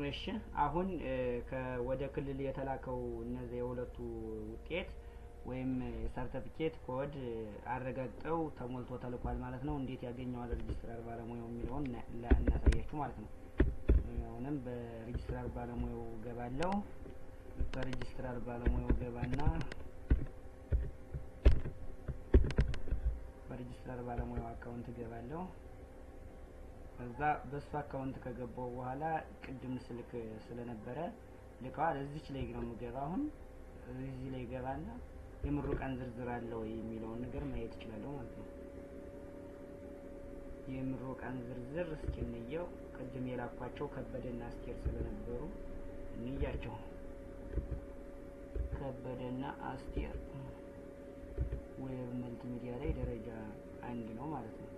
እሺ፣ አሁን ወደ ክልል የተላከው እነዚህ የሁለቱ ውጤት ወይም የሰርተፊኬት ኮድ አረጋግጠው ተሞልቶ ተልኳል ማለት ነው። እንዴት ያገኘዋል ሬጅስትራር ባለሙያው የሚለውን እናሳያችሁ ማለት ነው። አሁንም በሬጅስትራር ባለሙያው ገባለው። በሬጅስትራር ባለሙያው ገባና በሬጅስትራር ባለሙያው account ገባለው። ከዛ በሱ account ከገባው በኋላ ቅድም ስልክ ስለነበረ ልከዋል። እዚች ላይ ነው የምገባ። አሁን እዚህ ላይ ገባና የምሩቃን ዝርዝር አለ ወይ የሚለውን ነገር ማየት እችላለሁ ማለት ነው። የምሩቃን ዝርዝር እስኪ እንየው። ቅድም የላኳቸው ከበደና አስቴር ስለነበሩ እንያቸው። ከበደና አስቴር web multimedia ላይ ደረጃ 1 ነው ማለት ነው።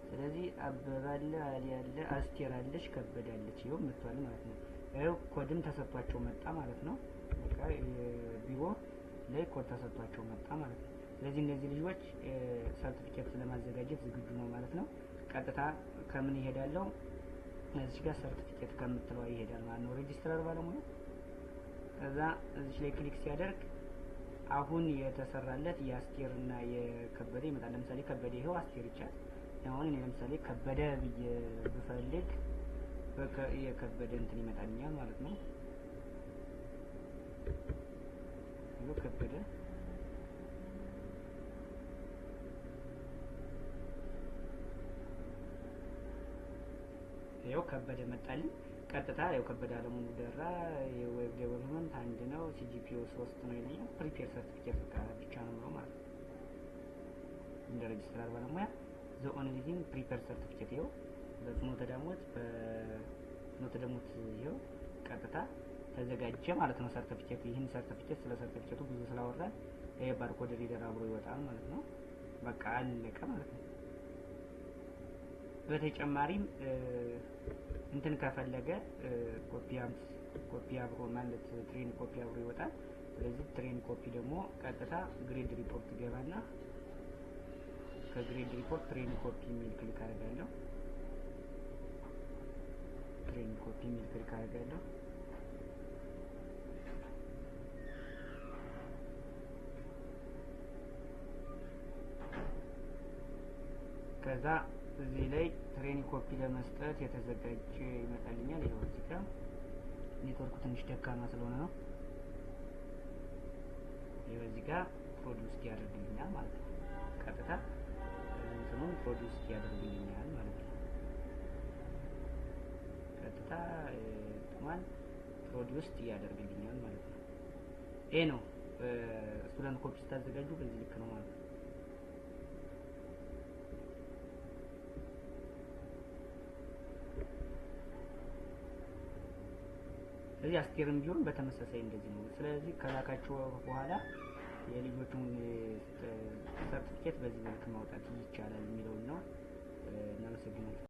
ስለዚህ አበበ አለ፣ አሊ አለ፣ አስቴር አለች፣ ከበደ አለች። ይኸው መጥቷል ማለት ነው። ይኸው ኮድም ተሰጥቷቸው መጣ ማለት ነው። በቃ ቢሮ ላይ ኮድ ተሰጥቷቸው መጣ ማለት ነው። ስለዚህ እነዚህ ልጆች ሰርቲፊኬት ለማዘጋጀት ዝግጁ ነው ማለት ነው። ቀጥታ ከምን ይሄዳለው? እዚህ ጋር ሰርቲፊኬት ከምትለዋ ይሄዳል ማለት ነው ሬጅስትራር ባለሙያ። ከዛ እዚህ ላይ click ሲያደርግ አሁን የተሰራለት የአስቴርና የከበደ ይመጣል። ለምሳሌ ከበደ ይኸው፣ አስቴር ይቻል። አሁን እኔ ለምሳሌ ከበደ ብዬ ብፈልግ የከበደ እንትን ይመጣልኛል ማለት ነው። ይኸው ከበደ፣ ይኸው ከበደ መጣልኝ። ቀጥታ ይኸው ከበደ አለሙ ደራ የ web development 1 ነው፣ CGPA ው 3 ነው ይለኛል። Prepare certificate ብቻ ነው ብሎ ማለት ነው። እንደ ሬጅስትራር ባለሙያ the only thing prepare certificate። ይኸው በፍኖተ ዳሞት ይኸው ቀጥታ ተዘጋጀ ማለት ነው ሰርቲፊኬት። ይህን ሰርቲፊኬት ስለ ሰርቲፊኬቱ ብዙ ስላወራን ይሄ barcode reader አብሮ ይወጣል ማለት ነው። በቃ አለቀ ማለት ነው። በተጨማሪም እንትን ከፈለገ ኮፒ አብሮ ማለት training copy አብሮ ይወጣል። ስለዚህ training copy ደግሞ ቀጥታ grade report ገባና ከ grade report training copy የሚል click አደርጋለሁ። Training copy የሚል click አደርጋለሁ። ከዛ እዚህ ላይ training copy ለመስጠት የተዘጋጀ ይመጣልኛል። ይኸው እዚህ ጋር ኔትወርኩ ትንሽ ደካማ ስለሆነ ነው። ይኸው እዚህ ጋር produce ያደርግልኛል ማለት ነው። ቀጥታ እንትኑን produce ያደርግልኛል ማለት ነው። ቀጥታ እንትኗን produce ያደርግልኛል ማለት ነው። ይሄ ነው student copy ስታዘጋጁ በዚህ ልክ ነው ማለት ነው። ስለዚህ አስቴርም ቢሆን በተመሳሳይ እንደዚህ ነው። ስለዚህ ከላካቸው በኋላ የልጆቹን ሰርቲፊኬት በዚህ መልክ ማውጣት ይቻላል የሚለውን ነው። እናመሰግናለን።